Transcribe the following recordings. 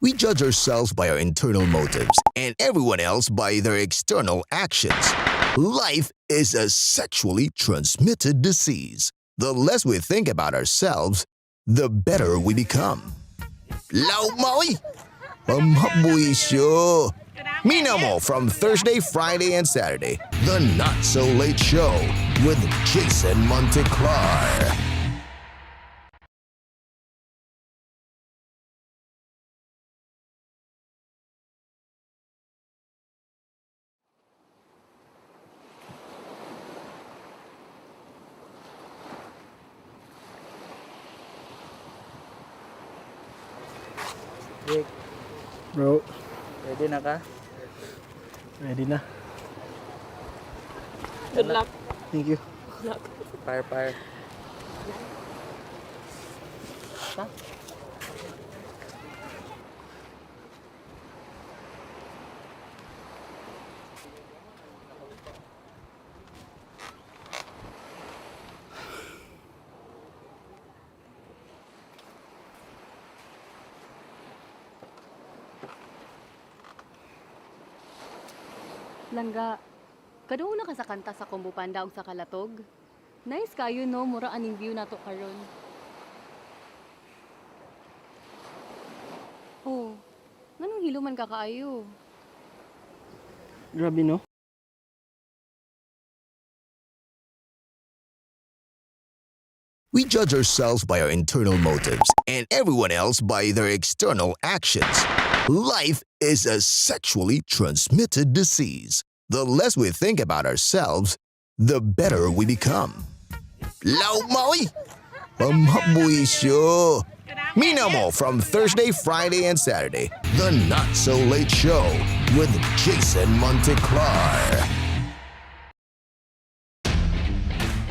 We judge ourselves by our internal motives and everyone else by their external actions. Life is a sexually transmitted disease. The less we think about ourselves, the better we become. Law maoy! Pamhabuisyo! Minamo from Thursday, Friday, and Saturday. The Not So Late Show with Jason Monteclar. Jake, Bro, ready na ka? Ready na. Good luck. Thank you. Good luck. Fire, fire. Langga, kadungog na ka sa kanta sa Combo Panda ug sa Kalatog? Nice kayo no, mura aning view nato karon. Oh, nganong hilo man ka kaayo? Grabe, no? We judge ourselves by our internal motives and everyone else by their external actions. Life is a sexually transmitted disease. The less we think about ourselves, the better we become. Law maoy! Pamhabuisyo! Minamo from Thursday, Friday, and Saturday. The Not So Late Show with Jason Monteclar.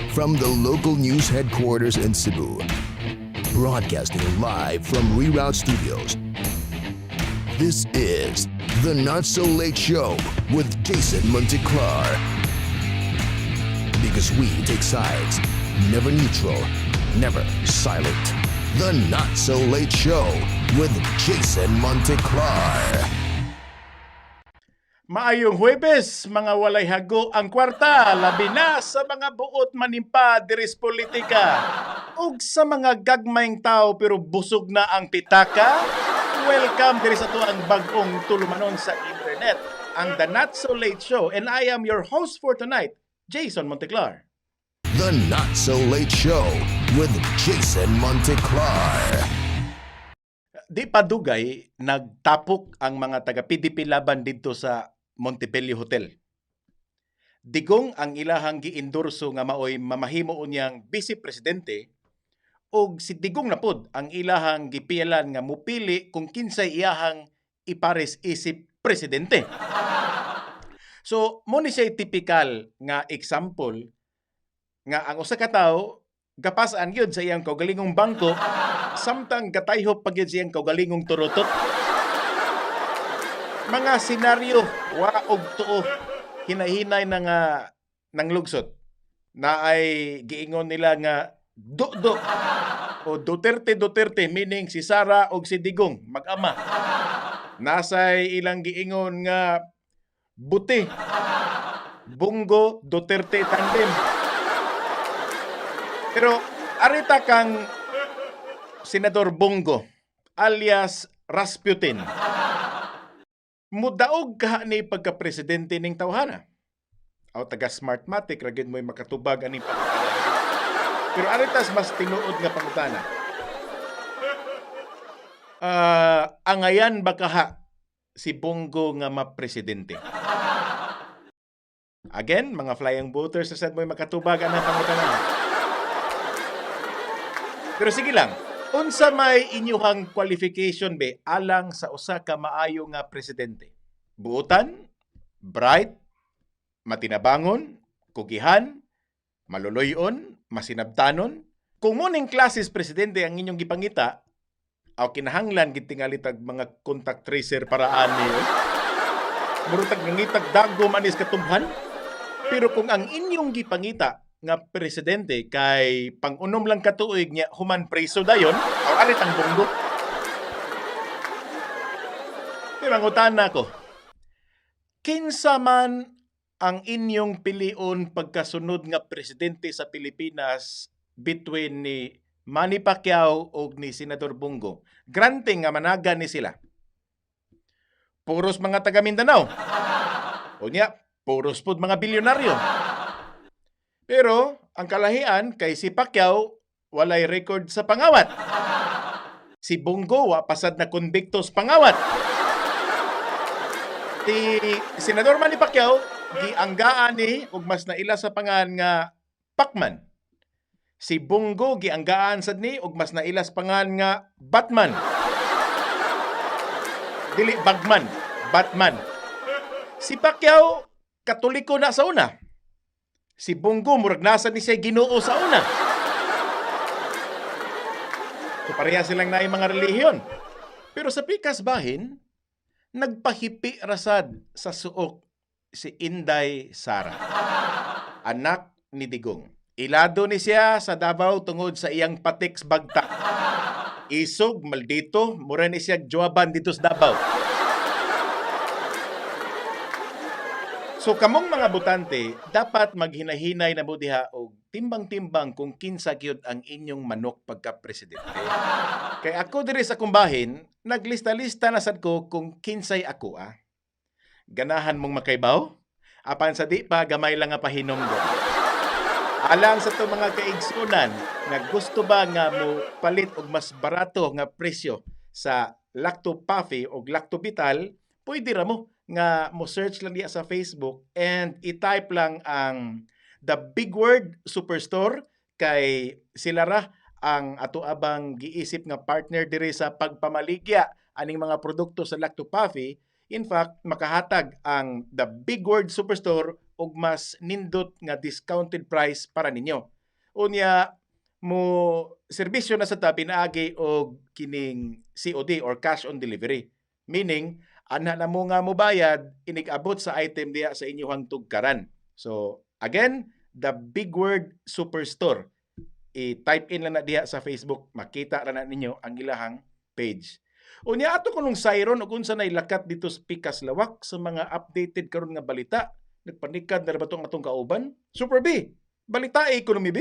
From the local news headquarters in Cebu, broadcasting live from Reroute Studios. This is the Not So Late Show with Jason Monteclar. Because we take sides, never neutral, never silent. The Not So Late Show with Jason Monteclar. Maayong Huwebes, mga walay hago ang kwarta, labi na sa mga buot manimpa diris politika. Ug sa mga gagmayng tao pero busog na ang pitaka, welcome diri sa ang bag-ong tulumanon sa internet, ang The Not So Late Show, and I am your host for tonight, Jason Monteclar. The Not So Late Show with Jason Monteclar. Di pa dugay, nagtapok ang mga taga PDP Laban didto sa Montebello Hotel. Digong ang ilahang giendorso nga maoy mamahimo unyang vice presidente ug si Digong na pod ang ilahang gipialan nga mupili kung kinsay iyahang ipares isip presidente. So, mo ni siya typical nga example nga ang usa ka tawo gapas-an gyud sa iyang kaugalingong bangko samtang gatayhop pa gyud sa iyang kaugalingong turutot. Mga senaryo wa og tuo, hinahinay na nga nang lugsot na ay giingon nila nga do o Duterte Duterte, meaning si Sara og si Digong mag-ama. Nasay ilang giingon nga buti Bongo Duterte tandem. Pero arita kang Senador Bongo alias Rasputin, mudaog ka ni pagka-presidente ning tawhana? Aw, taga Smartmatic ra gyud mo'y makatubag aning pangutana. Pero aritas mas tinuod nga pangutana. Ah, angayan ba kaha si Bongo nga ma-presidente? Again, mga flying voters sa sad mo'y makatubag anang pangutana. Pero sige lang, unsa may inyuhang qualification be alang sa usa ka maayo nga presidente? Buotan, bright, matinabangon, kugihan, maluloyon, masinabtanon? Kung mo ning klases presidente ang inyong gipangita, aw kinahanglan gid tingali tag mga contact tracer para ani. Oy. Murag nangitag dagom anis katumhan. Pero kung ang inyong gipangita nga presidente kay pang-unom lang katuig niya human preso dayon, aw arit ang Bongo. Pero mangutan na ko. Kinsa man ang inyong pilion pagkasunod nga presidente sa Pilipinas between ni Manny Pacquiao o ni Senador Bong Go? Granting nga managa ni sila. Puros mga taga Mindanao. Unya, puros pud mga bilyonaryo. Pero ang kalahian kay si Pacquiao walay record sa pangawat. Si Bong Go wa pasad na konbikto sa pangawat. Ti Senador Manny Pacquiao gianggaan ni og mas naila sa pangan nga Pacman. Si Bong Go gianggaan sad ni og mas naila sa pangan nga Batman. Dili Bagman, Batman. Si Pacquiao Katoliko na sa una. Si Bong Go murag nasa ni siya Ginoo sa una. So pareha silang naay mga relihiyon. Pero sa pikas bahin, nagpahipi rasad sa suok si Inday Sara. Anak ni Digong. Ilado ni siya sa Davao tungod sa iyang patiks bagtak. Isog, maldito, mura ni siya jowaban dito sa Davao. So kamong mga botante, dapat maghinahinay na mo diha og timbang-timbang kung kinsa gyud ang inyong manok pagka-presidente. Kay ako diri sa kumbahin, naglista-lista na sad ko kung kinsay ako ah. Ganahan mong makaibaw? Apan sa di pa, gamay lang nga pahinumdom. Alang sa to mga kaigsunan nga gusto ba nga mo palit og mas barato nga presyo sa Lacto Puffy o Lacto Vital, pwede ra mo nga mo search lang diya sa Facebook and i-type lang ang The Big Word Superstore kay sila ra ang ato abang giisip nga partner diri sa pagpamaligya aning mga produkto sa Lacto Puffy. In fact, makahatag ang The Big Word Superstore og mas nindot nga discounted price para ninyo. Unya mo serbisyo na sa ta pinaagi og kining COD or cash on delivery. Meaning, ana na mo nga mobayad inig-abot sa item diha sa inyong tugkaran. So, again, The Big Word Superstore. I-type in lang na diha sa Facebook, makita ra na ninyo ang ilahang page. Unya ato kunong siron ug unsa nay lakat dito sa Pikas Lawak sa mga updated karon nga balita. Nagpanikad na ra ba tong atong kauban? Super B, balita economy B.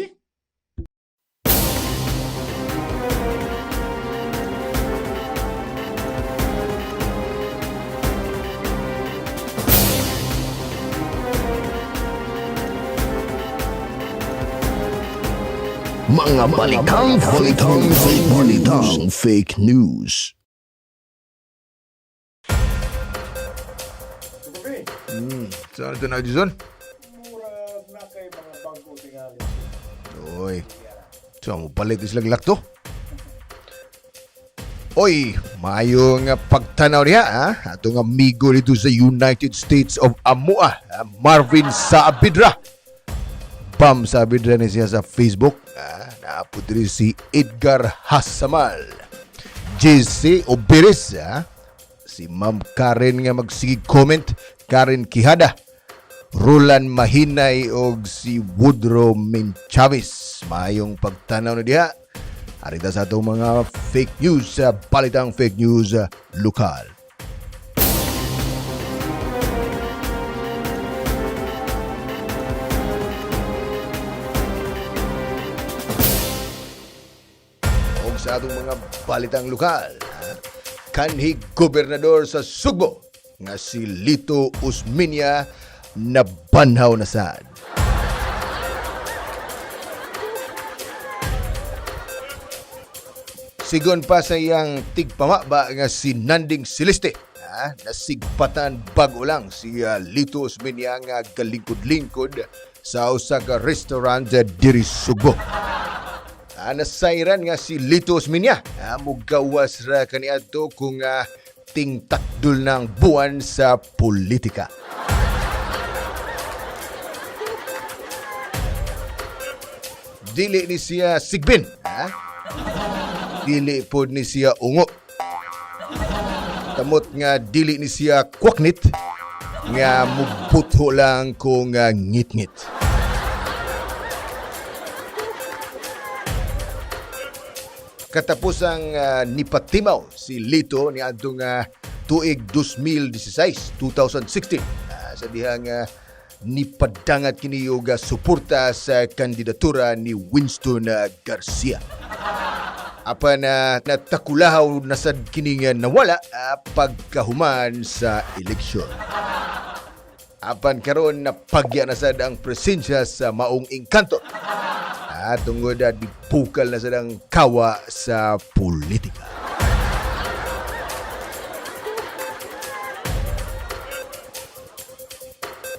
Mga balitang fake news. Balitang fake news. Saan ito na, Jason? Murag na kay mga bago tingali. Oy. So, mo palit silang lakto. Oy, maayong pagtanaw niya, ha? Atong amigo dito sa United States of Amua, ha? Marvin Saavedra. Bam Saavedra ni siya sa Facebook. Ha? Naapo diri si Edgar Hasamal. JC Oberes, ha? Si Ma'am Karen nga magsigig comment, Karen Quijada. Roland Mahinay og si Woodrow Menchaves. Maayong pagtanaw na diha. Arita sa atong mga fake news sa Balitang Fake News lokal. Og sa atong mga balitang lokal, ha? Kanhi gobernador sa Sugbo nga si Lito Osmeña nabanhaw na sad. Sigon pa sa iyang tigpamaba nga si Nanding Celeste. Ha? Nasigpatan bago lang si Lito Osmeña nga galingkod-lingkod sa usa ka restaurant diri Sugbo. Nasayran nga si Lito Osmeña. Mugawas ra kaniadto kung tingtakdol ng buwan sa politika. Dili ni siya sigbin. Ha? Dili pod ni siya ungo. Tamot nga dili ni siya kwaknit nga mubutho lang kung ngit-ngit. Katapusang nipatimaw si Lito ni adtong tuig 2016, 2016. Sa dihang nipadangat kini og suporta sa kandidatura ni Winston Garcia. Apan natakulahaw na sad kini nga nawala pagkahuman sa eleksyon. Apan karon napagya na sad ang presensya sa maong engkanto. Tungod dipukal na sad ang kawa sa politika.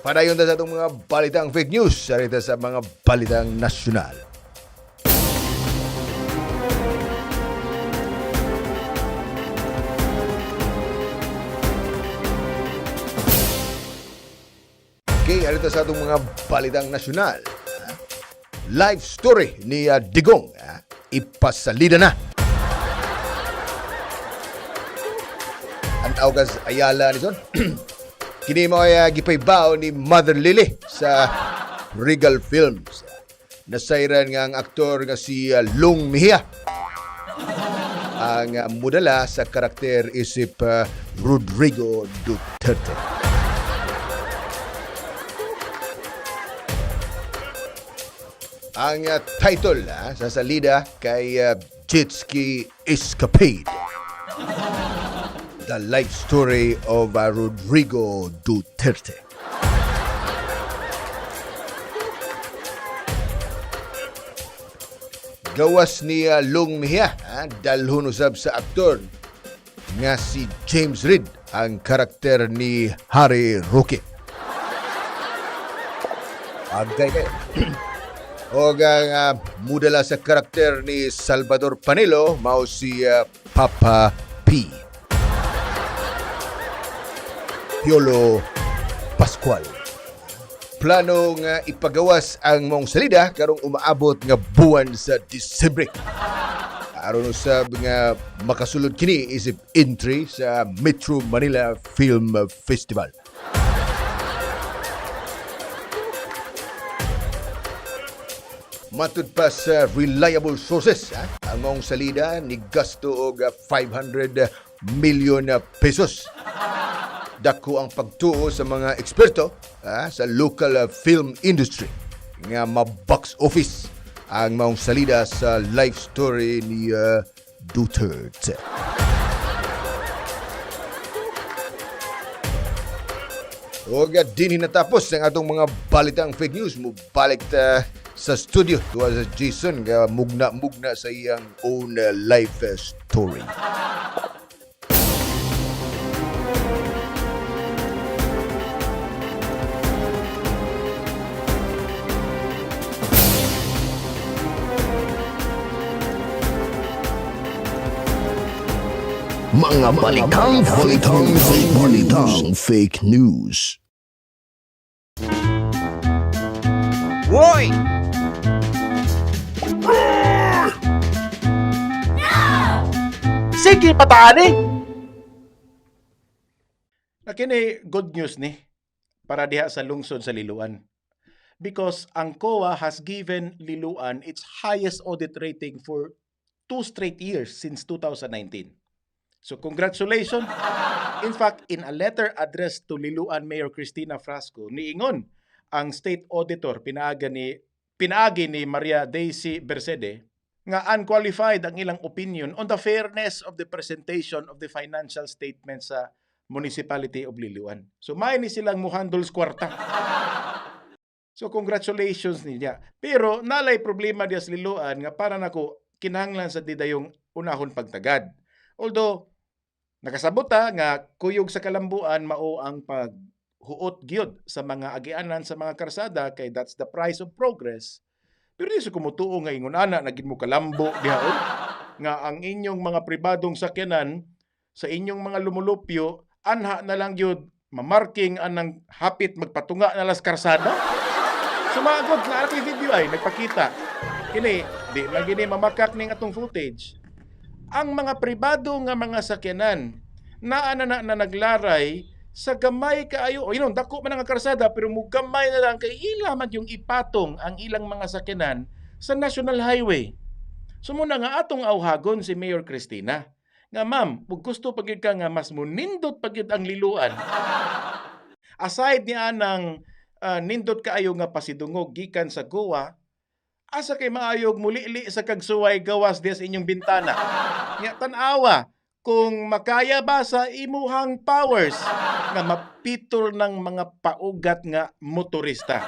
Padayon ta sa atong mga balitang fake news, sarita sa mga balitang nasyonal. Okay, arita sa atong mga balitang nasyonal. Life story ni Digong, ipasalida na. Ang kas Ayala ni Son. Kini mo ay gipaybaw ni Mother Lily sa Regal Films. Nasayran nga ang aktor nga si Long Mejia ang mudala sa karakter isip Rodrigo Duterte. Ang title sa salida kay Jet Ski Escapade. The life story of Rodrigo Duterte. Gawas ni Long Mejia, dalhon usab sa aktor nga si James Reid ang karakter ni Harry Roque. Agay kayo. Og ang mudala sa karakter ni Salvador Panelo mao si Papa P. Piolo Pascual. Plano nga ipagawas ang mong salida karong umaabot nga buwan sa Disyembre. Aron usab nga makasulod kini isip entry sa Metro Manila Film Festival. Matud pa sa reliable sources, ang maong salida ni gasto og 500 million pesos. Dako ang pagtuo sa mga eksperto sa local film industry nga ma-box office ang maong salida sa life story ni Duterte. Og din natapos ang atong mga balitang fake news. Mubalik ta sa studio tuwa sa Jason nga mugna-mugna sa iyang own life story. Mga balitang fake news. Balitang fake news. Hoy! Sige, pataani! Na kini good news ni para diha sa lungsod sa Liloan. Because ang COA has given Liloan its highest audit rating for 2 straight years since 2019. So congratulations. In fact, in a letter addressed to Liloan Mayor Cristina Frasco, niingon ang state auditor pinaagi ni Maria Daisy Bercede nga unqualified ang ilang opinion on the fairness of the presentation of the financial statements sa Municipality of Liloan. So may ni silang muhandol sa kwarta. So congratulations niya. Pero nalay problema diya sa Liloan nga para nako kinahanglan sa didayong unahon pagtagad. Although nakasabot ta nga kuyog sa kalambuan mao ang paghuot gyud sa mga agianan sa mga karsada kay that's the price of progress. Pero di sa kumutuo nga ingon ana na gid mo kalambo diha oy. Nga ang inyong mga pribadong sakyanan sa inyong mga lumulupyo anha na lang gyud mamarking anang hapit magpatunga na las karsada. Sumagod na kay video ay nagpakita. Kini di man gini mamakak ning atong footage. Ang mga pribado nga mga sakyanan naa na na, na naglaray sa gamay kaayo, o yun, dako man ang karsada pero mugamay na lang kay ila man yung ipatong ang ilang mga sakyanan sa national highway. So muna nga atong awhagon si Mayor Cristina. Nga ma'am, ug gusto pa gyud ka nga mas munindot pa gyud ang liluan. Aside ni anang nindot kaayo nga pasidungog gikan sa Goa, asa kay maayog mulili sa kagsuway gawas diya sa inyong bintana. Nya tan-awa kung makaya ba sa imuhang powers nga mapitol ng mga paugat nga motorista.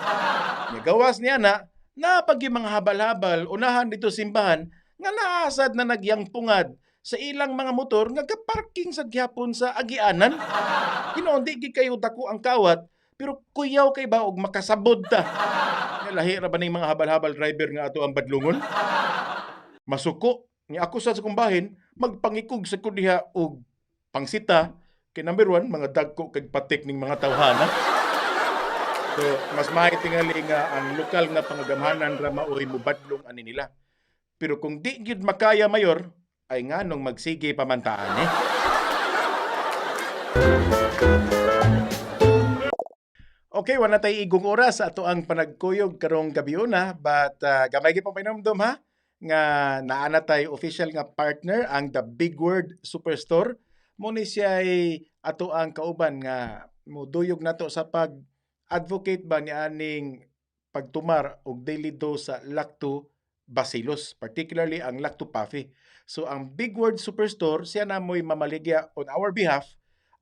Nya gawas niya na napag yung mga habal-habal unahan dito simbahan nga naasad na nagyangpungad sa ilang mga motor nga gaparking sa gyapon sa agianan. Hinoon di gid kayo dako ang kawat pero kuyaw kay ba og makasabod ta. Nya lahi ra ba ning mga habal-habal driver nga ato ang badlungon? Masuko ni ako sa kumbahin magpangikog sa ko diha og pangsita kay number one mga dagko kag patik ning mga tawhana. So, mas maayo tingali nga ang lokal nga pangagamhanan ra maoy mobadlong ani nila. Pero kung di gyud makaya mayor, ay nganong magsige pamantaan eh. Okay, wala tay igong oras ato ang panagkuyog karong gabiuna, but gamay gyud pong pahinumdom ha nga naa na tay official nga partner ang The Big Word Superstore. Mo ni siya ay ato ang kauban nga muduyog nato sa pag advocate ba ni aning pagtumar og daily dose sa lactobacillus, particularly ang lactopuffy. So ang Big Word Superstore siya na mo'y mamaligya on our behalf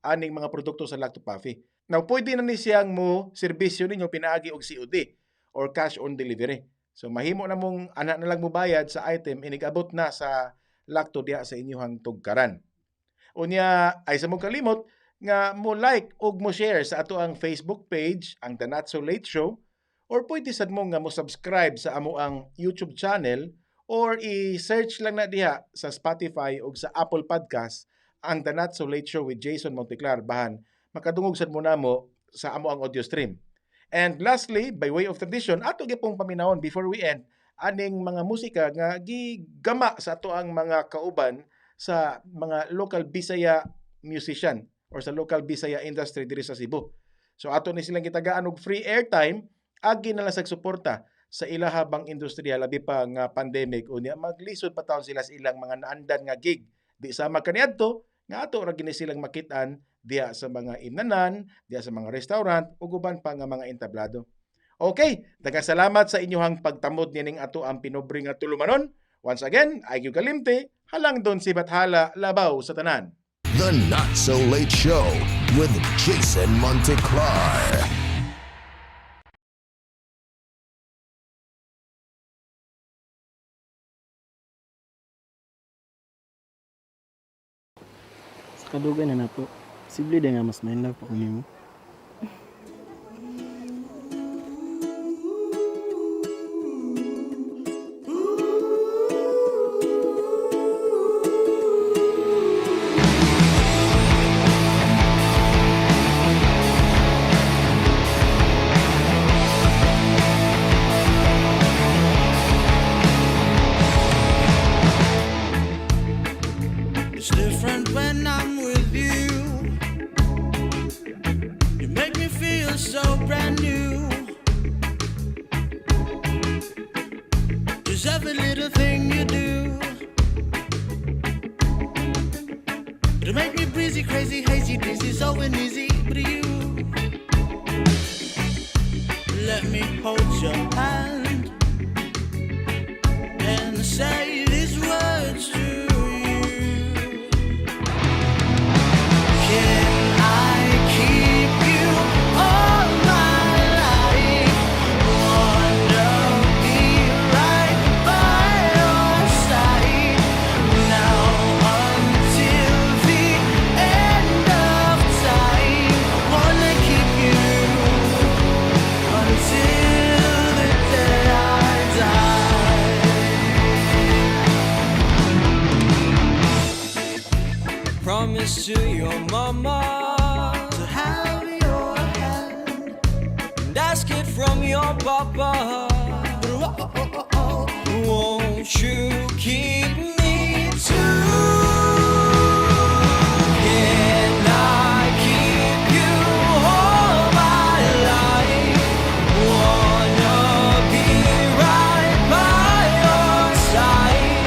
aning mga produkto sa lactopuffy. Now, pwede na ni siyang mo serbisyo ninyo pinaagi og COD or cash on delivery. So mahimo na mong ana na lang mo bayad sa item inigabot na sa lacto diha sa inyong tugkaran. Unya ay sa mong kalimot nga mo like ug mo share sa ato ang Facebook page ang The Not So Late Show or pwede sad mo nga mo subscribe sa amo ang YouTube channel or i-search lang na diha sa Spotify ug sa Apple Podcast ang The Not So Late Show with Jason Monteclar bahan makadungog sad mo namo sa amo ang audio stream. And lastly, by way of tradition, ato gyapong paminawon before we end aning mga musika nga gigama sa ato ang mga kauban sa mga local Bisaya musician or sa local Bisaya industry diri sa Cebu. So ato ni silang gitagaan og free airtime agi na lang sa suporta sa ilahabang industriya labi pa nga pandemic unya maglisod pa taon sila sa ilang mga naandan nga gig di sama kaniadto nga ato ra gini silang makit-an diha sa mga imnanan, diha sa mga restaurant ug uban pa nga mga entablado. Okay, daghang salamat sa inyong pagtamod nining ato ang pinobre nga tulumanon. Once again, IQ Kalimte, halang don si Bathala labaw sa tanan. The Not So Late Show with Jason Monteclar. Sa kadugay na nato, posible da nga mas ma-in love pa ko nimo. It's different when I'm with you. You make me feel so brand new. Just every little thing you do. It'll make me breezy, crazy, hazy, dizzy, so uneasy. But you let me hold your hand and say these words to you. Can I keep you all my life? Wanna be right by your side now until the end of time. Wanna keep you until the day I die. Promise to your mama To have your hand. And ask it from your papa. Oh, Won't you keep me too? Can I keep you all my life? Wanna be right by your side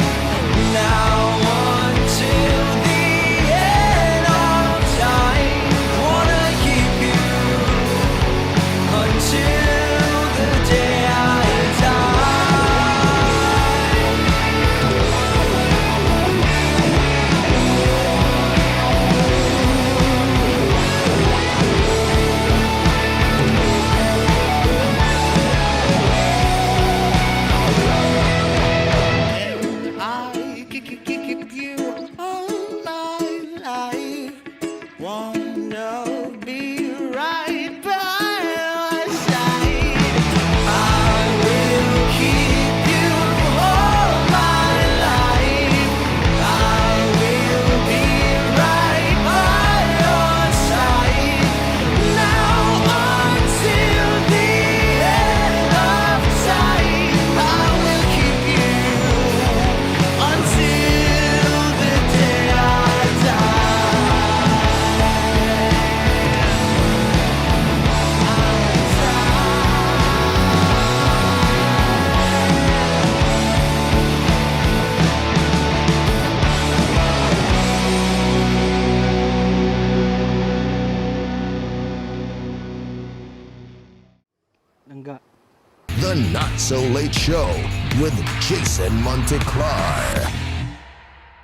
now until the The Not So Late Show with Jason Monteclar.